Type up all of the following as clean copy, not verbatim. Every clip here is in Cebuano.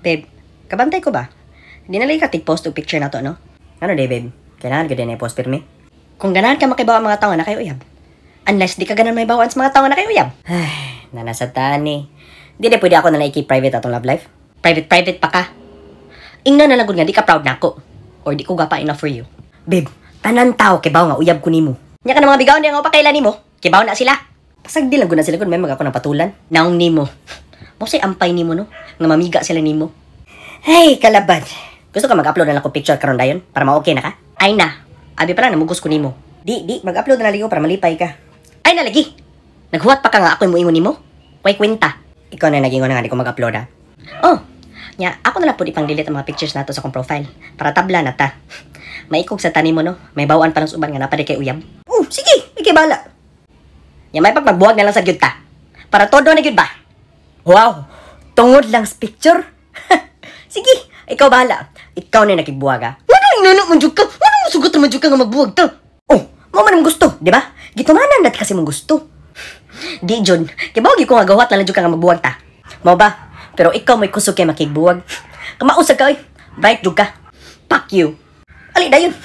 Babe, kabantay ko ba? Di na lagi ka tig-post og picture na to, no? Ano day, babe? Kailangan ka din i-post pirmi? Kung ganahan ka makibaw ang mga tao na kayo uyab. Unless di ka ganahan may bawaan sa mga tao na kayo uyab. Ay, nanasa tani. Di na pwede ako na na-keep private atong love life. Private, private pa ka. Ingna na lang gud nga di ka proud nako. Or di ko gapa enough for you. Babe, tanan tao kibaw nga uyab ko nimo. Nya ka na mga bigaw niya nga pakailan nimo. Kibaw na sila. Pasag di lang gud na sila kun may mag ako ng patulan. Naong nimo. Mo say ampay nimo no nga mamiga sila nimo. Hey, kalabad. Gusto ka mag-upload na lang ko picture karon dayon para ma-okay na ka? Ay na. Abi pa lang namugos ko nimo. Di di mag-upload na lang ko para malipay ka. Ay na lagi. Naghuwat pa ka nga ako mo ingon nimo. Way kwenta. Ikaw na nagingon na nga di ko mag-upload ha. Oh. Nya, ako na lang pud ipang-delete ang mga pictures nato sa akong profile para tabla na ta. Maikog sa tanim mo no. May bawaan pa lang sa uban nga napadi kay uyab. Oh, sige, ikay bala. Nya may pagmagbuwag na lang sa gyud ta. Para todo na gyud ba? Wow, tungod lang sa picture. Sige, ikaw bahala. Ikaw na nakigbuwag ha. Ano inano man jud ka? Ano mo sugot man jud ka nga magbuwag ta? Oh, mo man ang gusto, di ba? Gitumanan nat kasi mong gusto. Di jud, kay bawag ko nga gawat lang jud ka nga magbuwag ta. Mao ba? Pero ikaw may kusog kay makigbuwag. Kamausag ka oy. Bright jud ka. Fuck you. Ali dayon.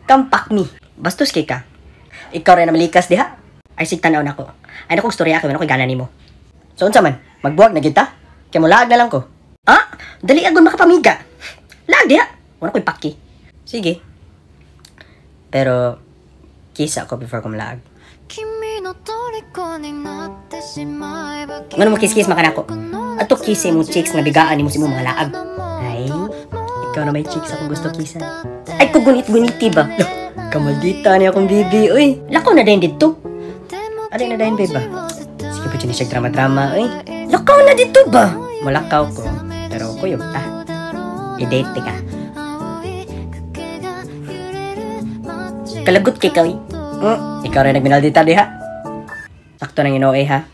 Come fuck me. Bastos kay ka. Ikaw rin na malikas diha. Ay sig tan-aw nako. Ay nakong storya kay wala koy gana nimo. So unsa man? Magbuwag na gyud ta? Kay molaag na lang ko. Ah, dali agon makapamiga. Laag diha. Wala koy paki. Sige. Pero kisa ko before ko molaag. 君の虜になってしまえば Ngano mo kiss-kiss man ka nako? Ato kiss imong cheeks nga bigaan nimo sa imong mga laag. Ay, ikaw na may cheeks akong gusto kisan. Ay, kugunit-guniti ba? Loh, kamaldita ni akong bibi, uy. Lakaw na din dito. Ano na din, babe ba? Sige po, siya drama-drama, uy. Lakaw na dito ba? Mulakaw ko, pero kuyog ta. I-date ka. Kalagot kay ka, uy. Ikaw rin nagminaldita diha. Sakto nang inoe, ha?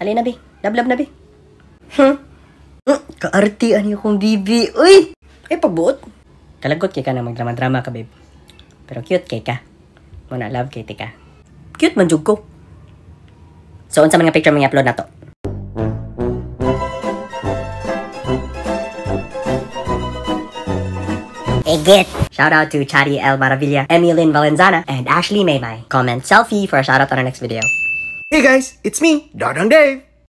Alin na, bi? Lablab na, bi? Kaarti ani akong bibi, uy! Ay, pagbuot. Kalagot kay ka na magdrama-drama ka, babe. Pero cute kay ka. Muna, love kay ka. Cute man jud ko. So, unsa man nga picture mga upload na to? Egit! Shout out to Chari L. Maravilla, Emilyn Valenzana, and Ashley Maymay. Comment selfie for a shout out on our next video. Hey guys, it's me, Dodong Dave.